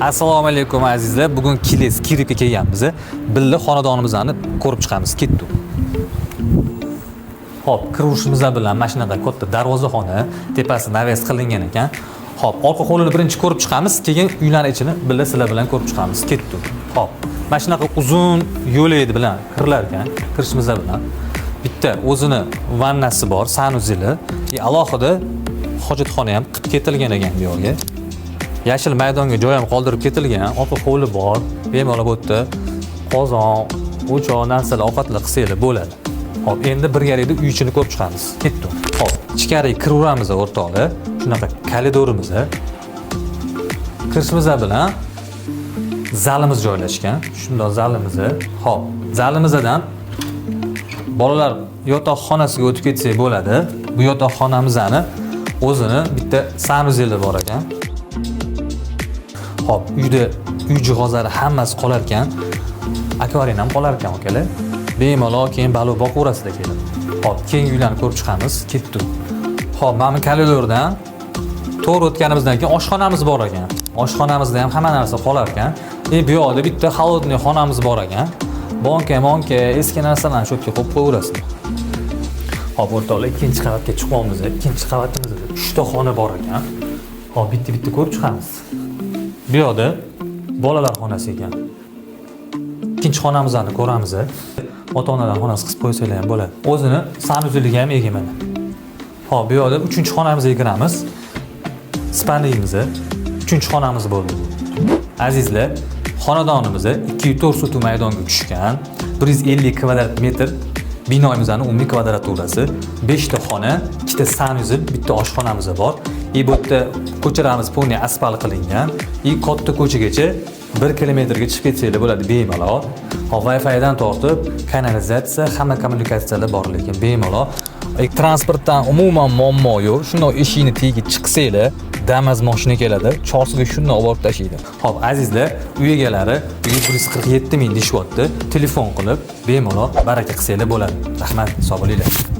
Assalomu alaykum, azizlar. Bugun Kiles Kiribga kelganmiz. Billa xonadonimizni ko'rib chiqamiz. Ketdik. Xo'p, kirishimiz bilan mana shunaqa katta darvozaxona, tepasi навес qilingan ekan. Xo'p, orqa hovlini birinchi ko'rib chiqamiz, keyin uylarning ichini billa sizlar bilan ko'rib chiqamiz. Ketdik. Xo'p, mana shunaqa uzun yo'lak bilan kirilar ekan, kirishimiz bilan bitta o'zini vannasi bor, санузел i, alohida hojatxona ham qilib ketilgan ekan bu yerga. Yashil maydonga joy ham qoldirib ketilgan, orqa hovli bor. Bemalol bu yerda qozon, o'choq, narsalar, ovqatlar qilsanglar bo'ladi. Xo'p, endi birgalikda uy ichini ko'rib chiqamiz. Ketdik. Xo'p, ichkariga kiraveramiz, o'rtoqlar. Shunaqa koridorimiz. Kirishimiz bilan zalimiz joylashgan. Shundoq zalimiz. Xo'p, zalimizdan bolalar yotoqxonasiga o'tib ketsak bo'ladi. Bu yotoqxonamizni o'zini bitta санузел i bor ekan. Xo'p, uyda uy jihozlari hammasi qolar ekan. Akvarium ham qolar ekan, akalar. Bemalol keyin baliq boqaverasizlar kelib. Xo'p, keyingi uylarni ko'rib chiqamiz. Ketdik. Xo'p, mana bu koridordan to'g'ri o'tganimizdan keyin oshxonamiz bor ekan. Oshxonamizda ham hamma narsa qolar ekan. Bu yoqda bitta холодный xonamiz bor ekan. Bonka, monka, eski narsalarni shu yerga qo'yib qo'yaverasizlar. Xo'p, o'rtoqlar, ikkinchi qavatga chiqyapmiz. Ikkinchi qavatimizda 3 ta xona bor ekan. Xo'p, bitta-bitta ko'rib chiqamiz. Bu yoqda bolalar xonasi ekan. Ikkinchi xonamizni ko'ramiz. Ota-onalar xonasi qilib qo'ysanglar ham bo'ladi. O'zini санузел iga ham ega mana. Xo'p, bu yoqda uchinchi xonamizga kiramiz. Спальный imiz, uchinchi xonamiz bo'ldi bu. Azizlar, xonadonimiz 204 sotix maydonga tushgan, 150 kvadrat metr binoimizni umumiy kvadraturasi, 5 ta xona, 2 ta санузел, bitta oshxonamiz bor. И bu yerda ko'chalarimiz полный asfalt qilingan. И katta ko'chagacha 1 kilometrga chiqib ketsanglar bo'ladi bemalol. Xo'p, Wi-Fi'dan tortib kanalizatsiya, hamma kommunikatsiyalar bor, lekin bemalol. Transportdan umuman muammo yo'q. Shundoq eshikni tagiga chiqsanglar, Damas mashina keladi, Chorsuga shundoq olib borib tashlaydi. Xo'p, azizlar, uy egalari uyga 147 ming deyishyapti. Telefon qilib, bemalol baraka qilsanglar bo'ladi. Rahmat, sog' bo'linglar.